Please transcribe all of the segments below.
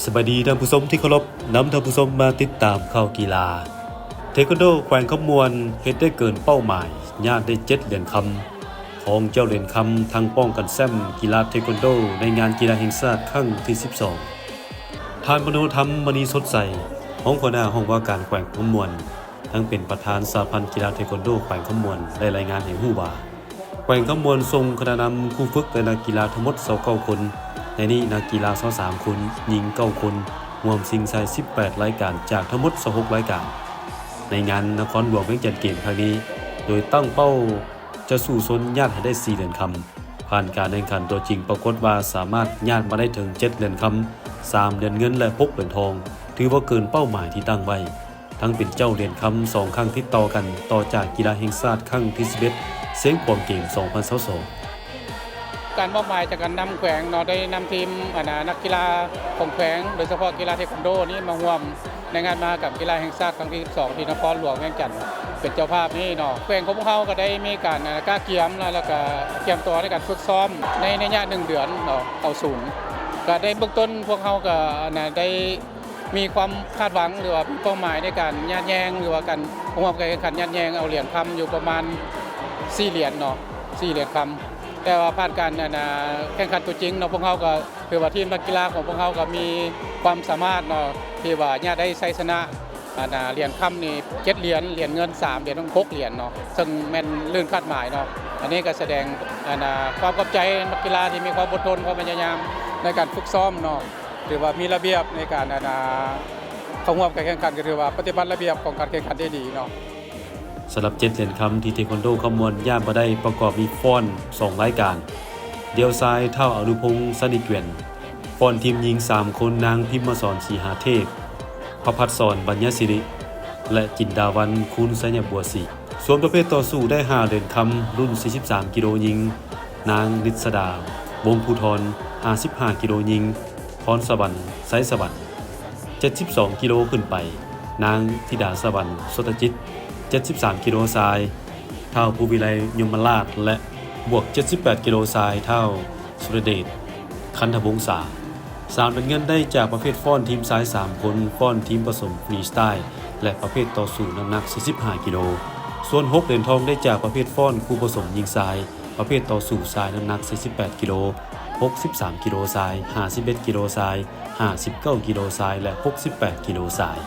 ສະບາຍດີທ່ານຜູ້ຊົມທີ່ເຄົາລົບ, ນຳທ່ານຜູ້ຊົມມາຕິດຕາມຂ່າວກິລາ. ເທຄວັນໂດແຂວງຄຳມ່ວນເຮັດໄດ້ເກີນເປົ້າໝາຍ, ຍາດໄດ້ເຈັດຫຼຽນຄຳ, ຄອງເຈົ້າຫຼຽນຄຳທັງປ້ອງກັນແຊ້ມກິລາເທຄວັນໂດໃນງານກິລາແຫ່ງຊາດຄັ້ງທີສິບສອງ. ທ່ານ ມະໂນທຳ ມະນີສົດໃສ, ຮອງຫົວໜ້າຫ້ອງວ່າການແຂວງຄຳມ່ວນ, ທັງເປັນປະທານສະຫະພັນກິລາເທຄວັນໂດແຂວງຄຳມ່ວນ ໄດ້ລາຍງານໃຫ້ຮູ້ວ່າ ແຂວງຄຳມ່ວນສົ່ງຄະນະນຳ, ຄູຝຶກ ແລະ ນັກກິລາທັງໝົດຊາວເກົ້າຄົນ, ໃນນີ້ນັກກິລາຊາວສາມຄົນ, ຍິງເກົ້າຄົນ, ຮ່ວມຊິງຊາຍສິບແປດລາຍການ ຈາກທັງໝົດຊາວຫົກລາຍການ ໃນງານນະຄອນຫຼວງວຽງຈັນເກມຄັ້ງນີ້, ໂດຍຕັ້ງເປົ້າຈະສູ້ຊົນຍາດໃຫ້ໄດ້ສີ່ຫຼຽນຄຳ. ຜ່ານການແຂ່ງຂັນຕົວຈິງປາກົດວ່າສາມາດຍາດມາໄດ້ເຖິງເຈັດຫຼຽນຄຳ, ສາມຫຼຽນເງິນ ແລະ ຫົກຫຼຽນທອງ, ຖືວ່າເກີນເປົ້າໝາຍທີ່ຕັ້ງໄວ້. ທັງເປັນເຈົ້າຫຼຽນຄຳສອງຄັ້ງຕິດຕໍ່ກັນ, ຕໍ່ຈາກກິລາແຫ່ງຊາດຄັ້ງທີສິບເອັດ ຊຽງຂວາງເກມສອງພັນຊາວສອງ. ການມອບໝາຍຈາກການນຳແຂວງເນາະ ໄດ້ນຳທີມ ອັນນ່າ ນັກກິລາຂອງແຂວງ, ໂດຍສະເພາະກິລາເທຄວັນໂດນີ້ມາຮ່ວມໃນງານມະຫະກຳກິລາແຫ່ງຊາດຄັ້ງທີສິບສອງ ທີ່ນະຄອນຫຼວງວຽງຈັນເປັນເຈົ້າພາບນີ້ເນາະ. ແຂວງຂອງພວກເຮົາກໍໄດ້ມີການ ອັນນ່າ ກະກຽມ ແລ້ວ ແລ້ວກໍກຽມຕົວໃນການຝຶກຊ້ອມໃນໄລຍະໜຶ່ງເດືອນເນາະ ເຂົ້າສູນ. ກໍໃນເບື້ອງຕົ້ນພວກເຮົາກໍ ອັນນ່າ ໄດ້ ມີຄວາມຄາດຫວັງ ຫຼືວ່າມີເປົ້າໝາຍໃນການຍາດແຍ່ງ ຫຼືວ່າການຮ່ວມການແຂ່ງຂັນຍາດແຍ່ງເອົາຫຼຽນຄຳຢູ່ປະມານສີ່ຫຼຽນເນາະ, ສີ່ຫຼຽນຄຳ. ແຕ່ວ່າຜ່ານການ ອັນນ່າ ແຂ່ງຂັນຕົວຈິງເນາະ, ພວກເຮົາກໍຖືວ່າທີມນັກກິລາຂອງພວກເຮົາກໍມີຄວາມສາມາດເນາະ ທີ່ວ່າຍາດໄດ້ໄຊຊະນະ ອັນນ່າ ຫຼຽນຄຳນີ້ເຈັດຫຼຽນ, ຫຼຽນເງິນສາມ, ຫຼຽນທອງຫົກຫຼຽນເນາະ, ເຊິ່ງແມ່ນລື່ນຄາດໝາຍເນາະ. ອັນນີ້ກໍສະແດງ ອັນນ່າ ຄວາມຂອບໃຈນັກກິລາທີ່ມີຄວາມອົດທົນ, ຄວາມພະຍາຍາມໃນການຝຶກຊ້ອມເນາະ. ຖືວ່າມີລະບຽບໃນການ ອັນນ່າ ເຂົ້າຮ່ວມການແຂ່ງຂັນ, ກໍຖືວ່າປະຕິບັດລະບຽບຂອງການແຂ່ງຂັນໄດ້ດີເນາະ. ສຳລັບເຈັດຫຼຽນຄຳທີ່ເທຄວັນໂດຄຳມ່ວນຍາດມາໄດ້ ປະກອບມີຟ້ອນສອງລາຍການ, ດຽວຊາຍ ທ້າວ ອະນຸພົງ ສະໜິດແຫວນ, ຟ້ອນທີມຍິງສາມຄົນ, ນາງ ພິມມະສອນ ສີຫາເທບ, ພະພັດສອນ ບັນຍາສິລິ ແລະ ຈິນດາວັນ ຄູນໄຊຍະບົວສີ. ສ່ວນປະເພດຕໍ່ສູ້ໄດ້ຫ້າຫຼຽນຄຳ, ລຸ້ນສີ່ສິບສາມກິໂລຍິງ, ນາງ ນິດສະດາ ວົງພູທອນ, ຫ້າສິບຫ້າກິໂລຍິງ, ພອນສະຫວັນ ໄຊສະຫວັນ, ເຈັດສິບສອງກິໂລຂຶ້ນໄປ, ນາງ ທິດາສະຫວັນ ສົດຕະຈິດ, ເຈັດສິບສາມກິໂລຊາຍ, ທ້າວ ພູວິໄລ ຍົມມະລາດ ແລະ ບວກເຈັດສິບແປດກິໂລຊາຍ, ທ້າວ ສຸລະເດດ ຄັນທະວົງສາ. ສາມຫຼຽນເງິນໄດ້ຈາກປະເພດຟ້ອນທີມຊາຍສາມຄົນ, ຟ້ອນທີມປະສົມຟຣີສະຕາຍ ແລະ ປະເພດຕໍ່ສູ້ນ້ຳໜັກສີ່ສິບຫ້າກິໂລ. ສ່ວນຫົກຫຼຽນທອງໄດ້ຈາກປະເພດຟ້ອນຄູ່ປະສົມຍິງຊາຍ, ປະເພດຕໍ່ສູ້ຊາຍນ້ຳໜັກສີ່ສິບແປດກິໂລ, ຫົກສິບສາມກິໂລຊາຍ, ຫ້າສິບເອັດກິໂລຊາຍ, ຫ້າສິບເກົ້າກິໂລຊາຍ ແລະ ຫົກສິບແປດກິໂລຊາຍ.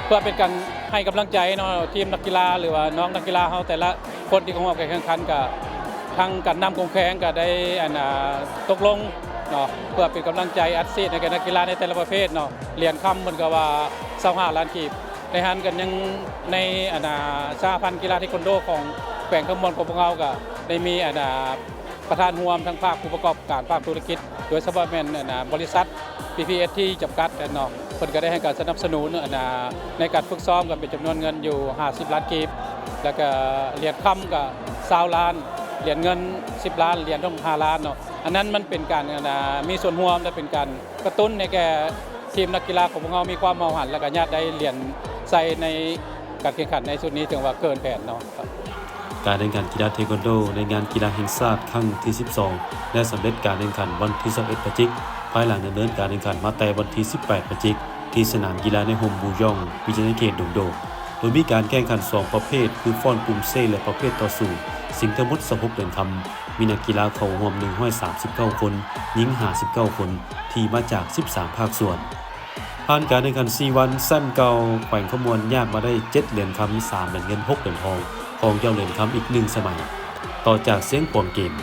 ເພື່ອເປັນການໃຫ້ກຳລັງໃຈເນາະ ທີມນັກກິລາ ຫຼືວ່ານ້ອງນັກກິລາເຮົາແຕ່ລະຄົນທີ່ເຂົ້າຮ່ວມການແຂ່ງຂັນ, ກະທາງການນຳຂອງແຂວງກະໄດ້ ອັນນ່າ ຕົກລົງເນາະ ເພື່ອເປັນກຳລັງໃຈອັດສີດໃຫ້ແກ່ນັກກິລາໃນແຕ່ລະປະເພດເນາະ. ຫຼຽນຄຳເພິ່ນກະວ່າຊາວຫ້າລ້ານກີບ. ໃນຫັ້ນກະຍັງໃນ ອັນນ່າ ສະຫະພັນກິລາເທຄວັນໂດຂອງແຂວງຄຳມ່ວນຂອງພວກເຮົາກະໄດ້ມີ ອັນນ່າ ປະທານຮ່ວມທັງພາກຜູ້ປະກອບການ, ພາກທຸລະກິດ, ໂດຍສະເພາະແມ່ນ ອັນນ່າ ບໍລິສັດ ພີພີເອສທີ ຈຳກັດເນາະ, ເພິ່ນກໍໄດ້ໃຫ້ການສະໜັບສະໜູນ ອັນນ່າ ໃນການຝຶກຊ້ອມກໍເປັນຈຳນວນເງິນຢູ່ຫ້າສິບລ້ານກີບ, ແລ້ວກໍຫຼຽນຄຳກໍຊາວລ້ານ, ຫຼຽນເງິນສິບລ້ານ, ຫຼຽນທອງຫ້າລ້ານເນາະ. ອັນນັ້ນມັນເປັນການ ອັນນ່າ ມີສ່ວນຮ່ວມ ແລະ ເປັນການກະຕຸ້ນໃຫ້ແກ່ທີມນັກກິລາຂອງພວກເຮົາມີຄວາມເໝົາຫັນ ແລ້ວກໍຍາດໄດ້ຫຼຽນໃສ່ໃນ ການແຂ່ງຂັນໃນຊຸດນີ້ຖືວ່າເກີນແຜນເນາະ. ການແຂ່ງຂັນກິລາເທຄວັນໂດໃນງານກິລາແຫ່ງຊາດຄັ້ງທີສິບສອງ ໄດ້ສຳເລັດການແຂ່ງຂັນວັນທີຊາວເອັດພະຈິກ, ພາຍຫຼັງດຳເນີນການແຂ່ງຂັນມາແຕ່ວັນທີສິບແປດພະຈິກ ທີ່ສະໜາມກິລາໃນຮົ່ມບູຢອງ ວິທະຍາເຂດດົງໂດກ, ໂດຍມີການແຂ່ງຂັນສອງປະເພດ ຄືຟ້ອນກຸ່ມເຊ ແລະ ປະເພດຕໍ່ສູ້, ຊິງທັງໝົດຊາວຫົກຫຼຽນຄຳ, ມີນັກກິລາເຂົ້າຮ່ວມໜຶ່ງຮ້ອຍສາມສິບເກົ້າຄົນ, ຍິງຫ້າສິບເກົ້າຄົນ ທີ່ມາຈາກສິບສາມພາກສ່ວນ. ຜ່ານການແຂ່ງຂັນສີ່ວັນ, ແຊ້ມເກົ່າແຂວງຄຳມ່ວນຍາດມາໄດ້ເຈັດຫຼຽນຄຳ, ສາມຫຼຽນເງິນ, ຫົກຫຼຽນທອງ, ຄອງເຈົ້າຫຼຽນຄຳອີກໜຶ່ງສະໄໝ. ຕໍ່ຈາກຊຽງຂວາງເກມ,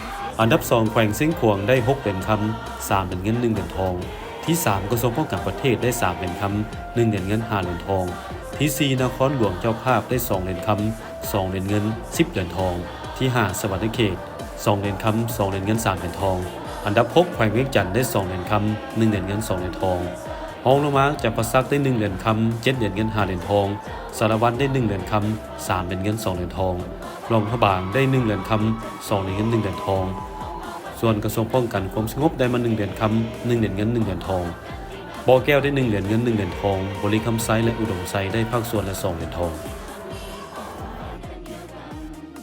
ອັນດັບສອງແຂວງຊຽງຂວາງໄດ້ຫົກຫຼຽນຄຳ, ສາມຫຼຽນເງິນ, ໜຶ່ງຫຼຽນທອງ. ທີສາມ ກະຊວງປ້ອງກັນປະເທດໄດ້ສາມຫຼຽນຄຳ, ໜຶ່ງຫຼຽນເງິນ, ຫ້າຫຼຽນທອງ. ທີສີ່ ນະຄອນຫຼວງເຈົ້າພາບໄດ້ສອງຫຼຽນຄຳ, ສອງຫຼຽນເງິນ, ສິບຫຼຽນທອງ. ທີຫ້າ ສະຫວັນນະເຂດ ສອງຫຼຽນຄຳ, ສອງຫຼຽນເງິນ, ສາມຫຼຽນທອງ. ອັນດັບຫົກ ແຂວງວຽງຈັນໄດ້ສອງຫຼຽນຄຳ, ໜຶ່ງຫຼຽນເງິນ, ສອງຫຼຽນທອງ. ຮອງລົງມາ ຈຳປາສັກໄດ້ໜຶ່ງຫຼຽນຄຳ, ເຈັດຫຼຽນເງິນ, ຫ້າຫຼຽນທອງ. ສາລະວັນໄດ້ໜຶ່ງຫຼຽນຄຳ, ສາມຫຼຽນເງິນ, ສອງຫຼຽນທອງ. ຫຼວງພະບາງໄດ້ໜຶ່ງຫຼຽນຄຳ, ສອງຫຼຽນເງິນ, ໜຶ່ງຫຼຽນທອງ. ສ່ວນກະຊວງປ້ອງກັນຄວາມສະຫງົບໄດ້ມາໜຶ່ງຫຼຽນຄຳ, ໜຶ່ງຫຼຽນເງິນ, ໜຶ່ງຫຼຽນທອງ. ບໍ່ແກ້ວໄດ້ໜຶ່ງຫຼຽນເງິນ, ໜຶ່ງຫຼຽນທອງ. ບໍລິຄຳໄຊ ແລະ ອຸດົມໄຊໄດ້ພາກສ່ວນລະສອງຫຼຽນທອງ.